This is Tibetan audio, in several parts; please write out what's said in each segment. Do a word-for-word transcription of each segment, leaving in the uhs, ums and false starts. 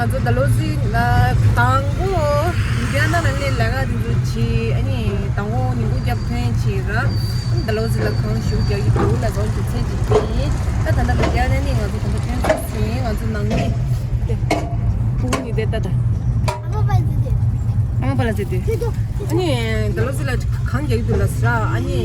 ང་ཚོ་ཌལ་ཧོ་ཟི་ལ་དང་པོ་ལུ་དྷི་ཡ་ན་ནང་ལས་ལས་ཀ་དེ་ཚོ་བྱས། ཨ་ནི་དང་པོ་ཉིན་གུང་རྒྱབ་ཐོན་བྱས་ར། ཨ་ནི་ཌལ་ཧོ་ཟི་ལ་གངས་ཞེ་པོ་རྒྱག་གི་འདུག་ལ་ཟོན་གྱི་ཚད་ཅིག་དེ་ཡིན། ད་ད་ལྟ་ལུ་དྷི་ཡ་ན་ནས་ང་ཚོ་ད་ལྟ་ཐོན་ཚར་ཟིན། ང་ཚོ་ནང་མི་དེ་ཕྲུ་གུ་གཉིས་དེ་ད་ད་ཨ་མ་པ་ལ་ཟེར་དུས། ཨ་མ་པ་ལ་ཟེར་དུས། ཨ་ནི་ཌལ་ཧོ་ཟི་ལ་གངས་རྒྱག་གི་འདུག་ལ་ཟེར། ཨ་ནི་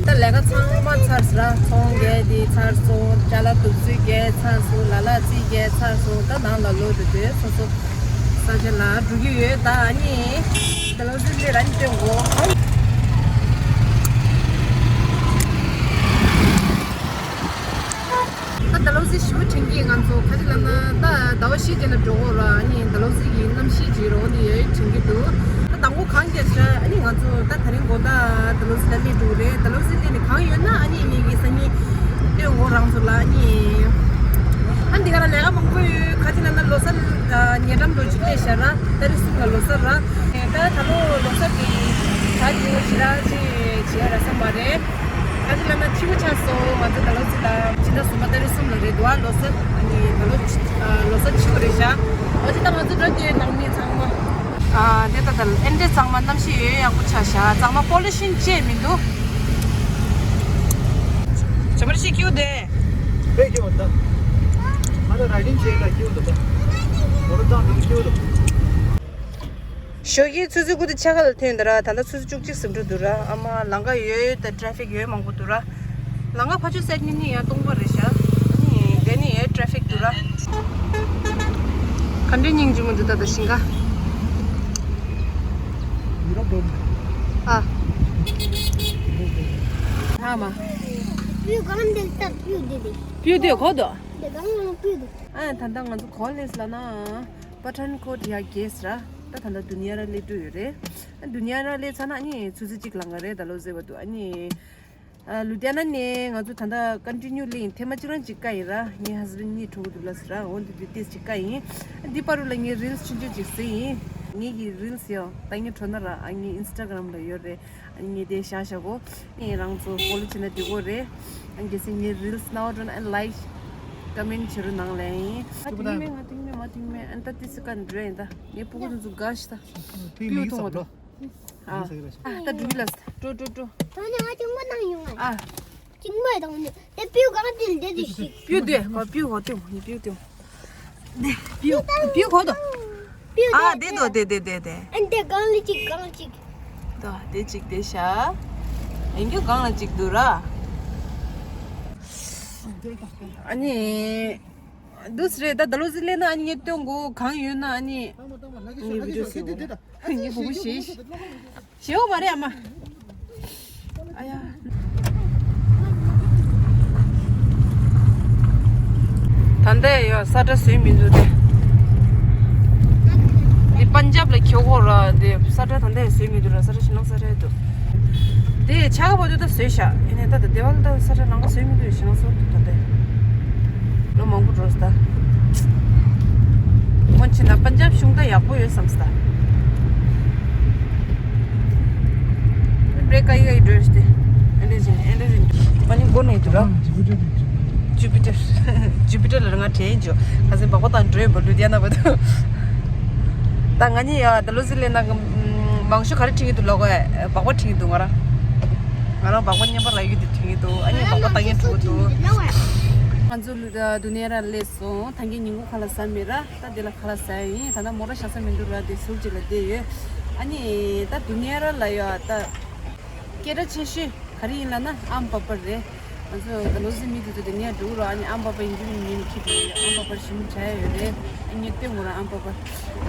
ད་ལས་ཀ་ཚང་མ་ཚར་ཟེར། ཚོང་བརྒྱབ་དེ་ཚར་སོང་། ཅ་ལག་དུག་སེལ་བརྒྱབ་ཚར་སོང་། ལ་ལ་རྩི་བརྒྱབ་ཚར་སོང་། ད་ནང་ལ་ལོག་དེ་དེ་སོ་སོ་ས་ཆ་ལ་འགྲོ་གི་ཡོད། ད་ཨ་ནི་ཌལ་ཧོ་ཟི་ལ་ར་ཨ་ནི་སྟོན་གོ། ད་ཌལ་ཧོ་ཟི་ཞེ་པོ་དྲན་གྱི། ང་ཚོ་ག་ཅི་ལབ་ན་ད་ཟླ་བ་བཞི་རྗེས་ལ་འགྲོ་གོ་ར། ཨ་ནི་ཌལ་ཧོ་ཟི་གི་གནམ་གཤིས་ཅིག་རོ་འདི་ཡོད་དྲན་གྱི་འདུག་ད་དང་པོ་གངས་རྒྱག་ཤག་ཨ་ནི་ང་ཚོ་ད་ད་རིང་དགོང་དག་ཌལ་ཧོ་ཟི་ལ་སླེབས་འགྲོ་གི་རེད། ཌལ་ཧོ་ཟི་སླེབས་ནས་གངས་ཡོད་ན་ཨ་ནི་ངེད་ཀྱི་སང་ཉིན་སྟོན་གོ་རང་ཚོ་ལ། ཨ་ནི་ཨ་འདི་ག་ལ་ལས་ཀ་མང་པོ་ཡོད། ག་ཅི་ལབ་ན་ལོ་གསར་ཉེ་འགྲམ་འགྲོ་ཅིག་སླེབས་ཤག་ར། ཏ་རིག་གསུམ་ལ་ལོ་གསར་ར། ད་ད་ལོ་ལོ་གསར་གྱི་གྲ་རྒྱས་ཞེ་དྲག་ཅིག་བྱེད་ཡ་རག་ས་མ་རེད། ག་ཅི་ལབ་ན་ཕྱི་པོ་ཆགས་སོང་། ང་ཚོ་ད་ལོ་ཚིག་ལ་སྤྱི་ཟླ་གསུམ་པ་ཏ་རིག་གསུམ་ལ་རེད་འདུག་ཨ་ལོ་གསར། ཨ་ནི་ད་ལོ་ལོ་གསར་ཕྱི་པོ་རེད་ཤག་འོ་ཅི་ད་ང་ཚོ་འགྲོ་དེ་ནང་མི་ཚང་མ། ཨ་དེ་ད་ད་ཨེ་འདྲས་གཙང་མ་གནམ་གཤིས་ཡོད་ཡག་པོ་ཆགས་ཤག་གཙང་མ་པོ་ལུ་ཤིན་བཅས་མི་འདུག་བྱ་བར་ཤི་ཁྱུ་དེ། དཔེ་སྐྱིད་པོ་འདུག་ང་ད་རའི་ཌིང་བྱེད་ལ་སྐྱིད་པོ་འདུག་མོ་ཊ་བཏང་འགྲོ་སྐྱིད་པོ་འདུག་ཞོགས་ཀའི་ཆུ་ཚོད་དགུ་དང་ཕྱེད་ཀ་ལ་ཐོན་འདུག་ར། ད་ལྟ་ཆུ་ཚོད་བཅུ་གཅིག་ཟིན་འགྲོ་འདུག་ར། ཨ་མ་ལམ་ཁ་ཡོད་ད་ཊ་ཕིག་ཡོད་མང་པོ་འདུག་ར། ལམ་ཁ་ཕར་ཕྱོགས་སེད་ནི་ནི་ཡང་སྟོང་པ་རེད་ཤག་ཨ་ནི་དེ་ནི་ཡོད་ཊ་ཕིག་འདུག་ར། ག་འདྲའི་སྙིང་རྗེ་མོ་འདུག་ད་ད་ཞིང་ཁ། ཨ། ཨ་མ། སྤུས་གང་འདུག་ད་སྤུས་འདི་འདི། སྤུས་འདི་གོ་འདུག་འདི་གང་ཡང་སྤུས་འདུག་ཨ་ད་ལྟ་ང་ཚོ་ག་པར་སླེབས་ལབ་ན། པ་ཐན་ཀོཊ་ཡར་གེ་སི་ར། ད་ད་ལྟ་དུ་ནི་ཡར་སླེབས་འགྲོ་ཡོད་རེད། ཨ་དུ་ནི་ཡར་སླེབས་ཚར་ན་ཨ་ནི་ཆུ་ཚོད་གཅིག་ལམ་ཁ་རེད་ད་ལོ་ཟེར་བ་འདུག་ཨ་ནི། ཨ་ལུ་དྷི་ཡ་ན་ནས་ང་ཚོ་ད་ལྟ་ཀོན་ཊི་ནིའུ་སླེབས་ཡིན། ཐེངས་མ་གཅིག་རང་གཅིག་བཀག་ཡིན་ར། ངའི་ཧས་བྷེན་ཌི་གཉིས་འགྲོ་གི་འདུག་ལབ་ཟེར་ར། འོ་འདི་དུས་ཏིས་གཅིག་བཀག་ཡིན། ཨ་འདི་བར་དུ་ལ་ངའི་རིལ་སི་ཆུང་ཆུང་གཅིག་བཟོས་ཡིན། ངེད་ཀྱི་རིལ་སི་ཡོ་ད་ངས་འགྲོ་ན་ར་ཨ་ངའི་ཨིན་སི་ཊ་གྷ་རམ་ལ་ཡོད་རེད། ཨ་ངས་དེ་བཞག་བཞག་གོ་ཨ་རང་ཚོ་ཕོ་ལོ་བྱས་ན་འགྲིག་གོ་རེད། ཨ་གལ་སྲིད་ངའི་རིལ་སི་རྣ་བ་འགྲོ་ན་ཨ་ལའིཀ་ཀོ་མེན་ཊི་བྱེད་རོགས་གནང་ལན་ཡིན། ཨ་ཐིང་མེ་ང་ཐིང་མེ་ང་ཐིང་མེ་ཨ་ད་ཏི་སི་ཀ་འགྲོ་ཡིན་ད། ངའི་སྤུ་གུ་དེ་ཚོ་དགའ་ཤི་ད། པིའུ་མཐོང་བ་ད། ཨ་ཨ་ད་འགྲོ་གི་ལ་སི་ད་འགྲོ་འགྲོ་འགྲོ། ད་ནི་ང་གཅིག་མོ་དང་ཡོང་ང་། ཨ། གཅིག་མོ་དང་ནི་དེ་པིའུ་གང་དེ་ལ་དེ་དེ་ཞིག་པིའུ་དེ་ག་པིའུ་ག་དེ་མོ་ནི་པིའུ་དེ་མོ། དེ་པིའུ་པིའུ་ག་དོ། པིའུ་ཨ་དེ་དེ་དོ་དེ་དེ་དེ་དེ། ཨ་འདི་གང་ལ་གཅིག་གང་གཅིག་དོ་དེ་གཅིག་དེ་ཤ། ཨ་འདི་གང་ལ་གཅིག་འདུག་ར། ཨ་ནི། འདུག་སེ་རེད་ད་ད་ལོ་ཟི་ལེ་ན་ཨ་ནི་ངས་སྟོན་གོ་གང་ཡོད་ན་ཨ་ནི། ངས་བི་ཌིའོ་བཟོས་གོ་ངས་སྤུ་གུ་ཞེས་ཞེའོ་མ་རེད་ཨ་མ། ཨ་ཡ། ད་ལྟ་ཡོད་ས་ཁྲ་བཟོས་མི་འདུག་སྟེ། འདི་པན་ཇབ་ལ་ཁྱོད་གོ་ར་འདི་ས་ཁྲ་ད་ལྟ་ཡང་བཟོས་མི་འདུག་ར། ས་ཁྲ་ཞེ་ནང་ས་ཁྲ་འདུག་དེ་ཆ་ག་བར་དུ་ད་བཟོས་ཤག་ཡིན་ནའི་ད་ད་སྡེ་བ་ལ་ད་ས་ཁྲ་ནང་པ་བཟོས་མི་འདུག་ཞེ་ནང་སོར་འདུག་ད་ལྟ་ལོ་མང་པོ་འགྲོ་སོང་ད། སྔོན་ཆད་ན་པན་ཇབ་གཞུང་ད་ཡག་པོ་ཡོད་བསམ་སོང་ད། བྷི་རེག་ག་ཡི་ག་ཡི་འགྲོ་ཡོད་ཤི་ཏེ། ཨེ་འདྲ་བཞིན་ཨེ་འདྲ་བཞིན། པ་ནི་མགོ་ནས་འདུག་ར། ཇུ་པི་ཊར། ཇུ་པི་ཊར་ལ་ང་དྲན་འཇོ། ཁ་སང་སྦག་སྦག་བཏང་འགྲོ་ཡིན་པ་ལུ་དེ་ན་བ་དུ། ད་ང་གཉིས་ཡ་ད་ལོ་ཟི་ལེ་ན་མང་ཤོས་ག་རེ་ཁྲིད་ཀྱི་འདུག་ལོ་གོ་ཨེ་སྦག་སྦག་ཁྲིད་ཀྱི་འདུག་ང་རང་། ང་རང་སྦག་སྦག་བརྙན་པར་ལ་ཡོད་དེ་ཁྲིད་ཀྱི་འདུག་ཨ་ནི་སྦག་སྦག་ལྟ་མཁན་འགྲོ་གི་འདུག་ང་ཚོ་ལུ་ད་དུ་ནེ་ར་སླེབས་སོང་། ད་གིན་ཉིན་གུང་ཁ་ལག་ཟ་མེད་ར། ད་དེ་ལ་ཁ་ལག་ཟ་ཡ་ཡིན། ད་ད་མོ་ར་ཤ་ས་མི་འདུག་ར་དེ་ཟུར་གཅིག་ལ་བསྡད་ཡོད། ཨ་ནི་ད་དུ་ནེ་ར་ལ་ཡོད་ད། སྐད་གྲགས་ཆེ་ཤོས་ག་རེ་ཡིན་ལབ་ན་ཨམ་པ་པར་རེད། ང་ཚོ་ད་ལོ་སི་མི་དེ་ཚོ་དེ་ནས་འགྲོ་གི་རོགས། ཨ་ནི་ཨམ་པ་པར་ཡིན་རྒྱུ་མིན་མིན་ཁྱི་དེ་ཨམ་པ་པར་ཞིམ་དྲགས་ཡོད་རེད། ཨ་ངས་སྟོན་གོ་ར་ཨམ་པ་པར།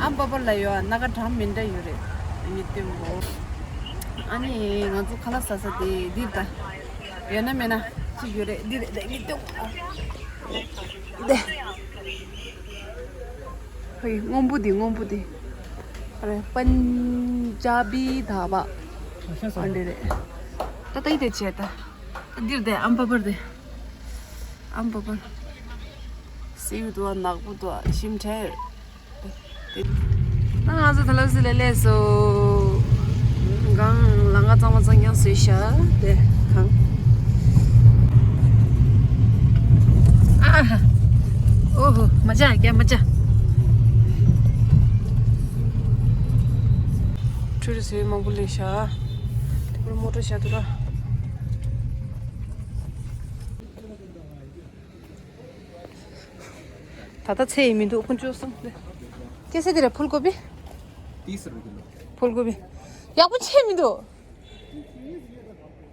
ཨམ་པ་པར་ལ་ཡོད་སྣ་ཁ་གྲངས་མེད་འདྲ་ཡོད་རེད། ཨ་ངས་སྟོན་གོ་ཨ་ནི་ང་ཚོ་ཁ་ལག་ཟ་ས་དེ་འདིར་ད། ཡོད་ན་མེད་ན་གཅིག་ཡོད་རེད། འདི་རེད་ད་ངས་སྟོན་གོ་ཨ། འདི། ཧོꯏ་སྔོན་པོ་འདི་སྔོན་པོ་འདི། ཨ་རེ་པན་ཇ་བི་ད་བ། ཨ་འདི་རེད། ད་ལྟ་ཡི་དེ་བྱས་ད། འདིར་དེ་ཨམ་པ་པར་དེ། ཨམ་པ་པར། སེའུ་དུ་བ་ནག་པོ་དུ་བ་ཞིམ་ཁྲལ། ད་ང་ཚོ་ད་ལབ་སི་ལ་སླེབས་སོ། གང་ལ་ང་གཙང་མ་གཙང་རྐྱང་བཟོས་ཤག་དེ་གང་། ཨ་ཧ། ཨོ་ཧོ་མ་ཅག་རྒྱ་མ་ཅག་ཆུ་རེ་ཟེར་མང་པོ་ལེན་ཤག་དེ་པར་མོ་ཊ་བཞག་འདུག་ར། ད་ལྟ་ཚེ་ཡི་མི་འདུག་དཀོན་མཆོག་གསུམ། ཀྱེ་སེ་དེ་རེད། ཕུལ་གོ་བི། ཕུལ་གོ་བི། ཡག་པོ་ཆེ་མི་འདུག་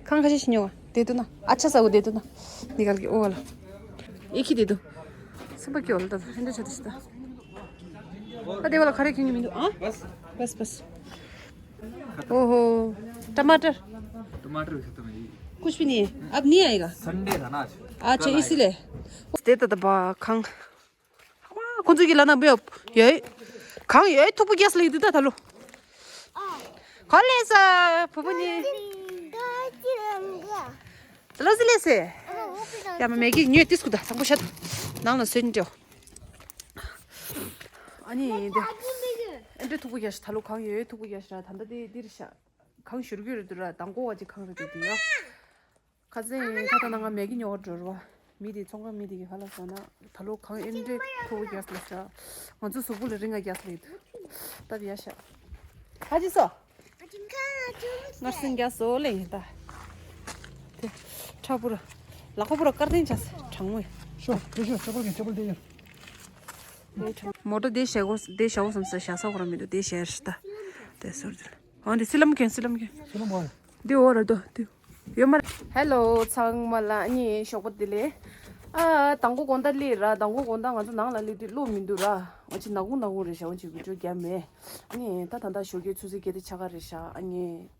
ཁང་ཁ་ཤས་ཤིག་ཉོ་བ། དེ་དུ་ན་ཨ་ཆ་ས་གོ། དེ་དུ་ན་ནི་གལ་གི་ཨོ་ལ་ཨི་ཁི་དེ་དུ་སུ་པ་ཀྱོ་ལ་ད་ཧན་ད་ཆ་དུ་ཤི་ད། ད་དེ་བ་ལ་ག་རེ་ཁྱོད་ཉོ་མི་འདུག་ཨ། بس بس. اوهو. ٹماٹر. ٹماٹر بھی ختم ہے یہ. कुछ भी नहीं है. अब नहीं आएगा. संडे था ना आज. अच्छा, इसीलिए. དེ་ད་ད་བ་ཁང་། ཁོང་ཚོ་གི་ལ་ན་བེ་ཡོད། གང་ཡོད་ཐུག་པ་རྒྱས་ལ་ཡོད་དུ་ད་ད་ལོ། ཁོ་ལས་ས་བུ་བུ་ནི། ད་ལོ་ཟི་ལས་སེ། ཡ་མ་མེ་གི་ཉོས་ཏིས་ཀུ་ད་དང་པོ་ཤད། ནང་ལ་སོན་ཏེ། ཨ་ནི་འདི། ཨེ་འདྲ་ཐུག་པ་རྒྱས་ད་ལོ་གང་ཡོད་ཐུག་པ་རྒྱས་ར་ད་ད་འདི་འདིར་ཤ། གང་ཞུར་གི་རེད་འདུག་ར་དང་གོ་བ་ཅིག་གང་རེད་འདུག་འདི་ཡ། ཁ་སང་ད་ལྟ་ན་ང་མེ་གི་ཉོ་བར་འགྲོ་ར་བ། མི་དེ་ཚོང་ཁང་མི་དེ་གི་ཧ་ལ་སོང་ན་ད་ལོ་གང་ཨེ་འདྲའི་མཐོ་བོ་རྒྱག་ལ་ས། ང་ཚོ་གཟུགས་པོ་ལ་རིང་ང་རྒྱག་ལ་ཡོད། ད་དེ་ཡ་ཤ། ཧ་ཅི་སོ། ངར་སེང་རྒྱག་སོ་ལེ་ཡིན་ད། དེ་ཁྲ་པོ་ར། ལག་པ་པོ་ར་དཀར་ལྡན་ཆ་ས་གྲང་མོ་ཡ། ཤོ་དེ་ཤོ་ཆ་པོ་གི་ཆ་པོ་དེ་ཡ། མོ་ཊ་དེ་ཞེ་གོ་དེ་ཞེ་གོ་བསམ་ས་ཞ་ས་གོ་ར་མི་འདུག་དེ་ཞེ་ར་ཤི་ད། དེ་སོར་དེ་ལ། འོ་འདི་སི་ལམ་གྱོན་སི་ལམ་གྱོན། སི་ལམ་བ། འདི་འོ་ར་དོ་འདི། ཡོད་མ་རེད། ཧེ་ལོ་ཚང་མ་ལ་ཨ་ནི་ཞོགས་པ་བདེ་ལེགས། ཨ་དང་པོ་དགོང་དག་སླེབས་ར་དང་པོ་དགོང་དག་ང་ཚོ་ནང་ལ་སླེབས་དུས་གློག་མི་འདུག་ར། འོ་ཅི་ནག་ཁུང་ནག་ཁུང་རེད་ཤག་འོ་ཅི་བི་ཌིའོ་རྒྱབ་མེད། ཨ་ནི་ད་ད་ལྟ་ཞོགས་ཀའི་ཆུ་ཚོད་བརྒྱད་དེ་ཆ་ག་རེད་ཤག་ཨ་ནི།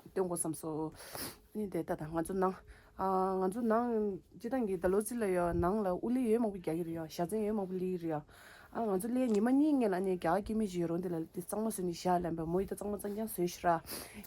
སྟོན་དགོས་བསམ་སོང་། ཨ་ནི་དེ་ད་ད་ང་ཚོ་ནང་། ཨ་ང་ཚོ་ནང་སྤྱི་བཏང་གི་ད་ལོ་ཚིགས་ལ་ཡོད་ནང་ལ་དབུ་ལི་ཡོད་མང་པོ་རྒྱག་གི་རེད་ཡ། ཞྭ་ཚན་ཡོད་མང་པོ་ལི་གི་རེད་ཡ། ཨ་ང་ཚོ་སླེབས་ཉི་མ་གཉིས་སྔོན་ལ་ནས་རྒྱ་གར་སྐྱེ་དམན་ཞིག་ཡོད་རུང་དེ་ལ་དེ་གཙང་མ་བཟོས་ནས་བཞག་ལབ་པ་མོ་ཡིས་ད་གཙང་མ་གཙང་རྐྱང་བཟོས་ཤི་ར།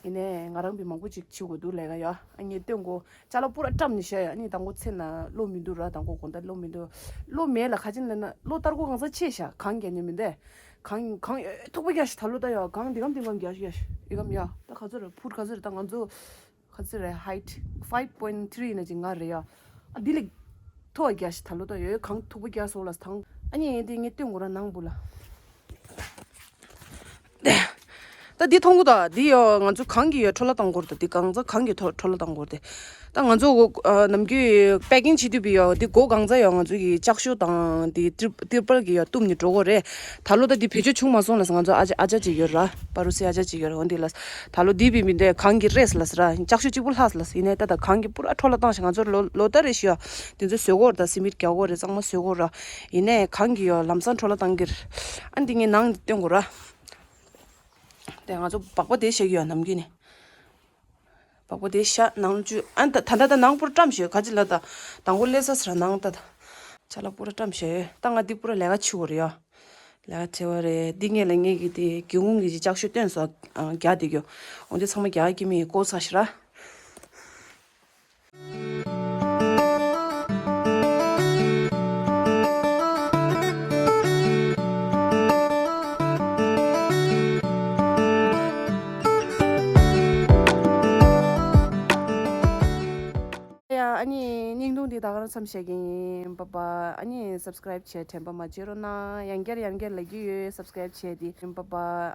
ཡིན་ནའི་ང་རང་བི་མང་པོ་ཅིག་བྱེད་དགོས་འདུག་ལས་ཀ་ཡ། ཨ་ངས་སྟོན་གོ་ཅ་ལག་པུ་ར་བཀྲམ་ནས་བཞག་ཡ། ཨ་ནི་དང་པོ་ཚེ་ན་གློག་མི་འདུག་ར་དང་པོ་དགོང་དག་གློག་མི་འདུག་གློག་མེད་ལ་ཁ་ཅན་ལ་ན་གློག་སྟར་གོ་གང་ས་ཆེ་ཤ་གང་རྒྱ་ཉན་མི་འདས། གང་གང་ཡོད་ཐུག་པ་རྒྱ་ཤ་ད་ལོ་ད་ཡ་གང་འདི་གམ་འདི་གམ་རྒྱ་ཤ་རྒྱ་ཤ་ཡི་གམ་ཡ། ད་ག་ཚོད་ར་ཕུར་ག་ཚོད་ར་ད་ང་ཚོ། ག་ཚོད་རེད་height five point three ན་ཅིག་ང་རེད་ཡ། ཨ་འདི་ལས་མཐོ་བ་རྒྱ་ཤ་ད་ལོ་ད་ཡོད་གང་མཐོ་པོ་རྒྱ་སོང་ལ་ཐང་། ཨ་ནི་དེ་ངས་སྟོན་དགོས་ར་ནང་བུ་ལ། ད་འདི་མཐོང་གོ་ད་འདི་ཡོ་ང་ཚོ་གང་གི་ཡོ་འཕྲོ་བརླག་བཏང་དགོས་རེད་ད། འདི་གང་ཚ་གང་གི་ཐོ་འཕྲོ་བརླག་བཏང་དགོས་རེད་དེ། ད་ང་ཚོ་ཨ་ནམ་རྒྱུན་པེ་ཀིང་བྱེད་དུས་པི་ཡོ་འདི་སྒོ་གང་ཚ་ཡོ་ང་ཚོ་གི་ལྕགས་ཤོག་དང་འདི་ཏིར་ཏིར་པལ་གི་ཡོ་བཏུམ་ནས་འགྲོ་དགོས་རེད། ད་ལོ་ད་འདི་བེད་སྤྱོད་བྱུང་མ་སོང་ལ་ང་ཚོ་ཨ་ཅག་ཨ་ཅག་ཅིག་ཡོད་ར་པ་རུ་སི་ཨ་ཅག་ཅིག་ཡོད་ར་འོ་འདི་ལ། ད་ལོ་འདི་བི་མི་འདོད་གང་གི་རེས་ལ་ཟེར་ར་ལྕགས་ཤོག་གཅིག་པུ་ལྷག་ལ་ཟེར་ཡིན་ནའི་ད་ད་གང་གི་པུ་ར་འཕྲོ་བརླག་བཏང་ཞིང་ང་ཚོར་ལོ་ལོ་ལྟར་རེ་ཞུ་ཡ། དེ་ཚོ་བཟོས་གོ་ར་ད་སི་མིད་རྒྱག་གོ་རེ་གཙང་མ་བཟོས་གོ་ར། ཡིན་ནའི་གང་གི་ཡོ་ལམ་སང་འཕྲོ་བརླག་བཏང་གི་ར། ཨ་འདི་ངས་ནང་སྟོན་གོ་ར། དེ་ང་ཚོ་སྦག་པ་དེ་བཤད་ཀྱི་ཡོ་ནམ་རྒྱུན་ནས། སྦག་པ་དེ་ཤ་ནང་བཅུ་ཨ་ད་ད་ད་ད་ནང་པུ་ར་བཀྲམ་ཞོ་ག་ཅི་ལ་ད་དང་པོ་ལས་ས་ཟེར་ནང་ད་ད་ཅ་ལག་པུ་ར་བཀྲམ་ཞོ་ད་ང་འདི་པུ་ར་ལས་ཀ་བྱེད་གོ་རེ་ཡོ། ལ་ཆེ་བ་རེད། འདི་ངས་ལ་ངས་ཀྱི་དེ་སྒེའུ་ཁུང་གི་ཅིག་ལྕགས་ཤོག་སྟོན་སོགས་རྒྱག་དེ་གྱོ། འོན་ཏེ་ཚང་མ་རྒྱག་གི་མི་ཀོ་ཚ་ཤི་ར། ཡ་ཨ་ནི་བརྙན་ཐུང་འདི་ད་ག་རང་མཚམས་བཞག་གི་ཡིན་པ་པ། ཨ་ནི་སབ་སི་ཀ་རེབ་བྱས་དྲན་པ་མ་བརྗེད་རོགས་གནང་། ཡང་བསྐྱར་ཡང་བསྐྱར་ལབ་ཀྱི་ཡོད་སབ་སི་ཀ་རེབ་བྱས་ཏེ་ཡིན་པ་པ།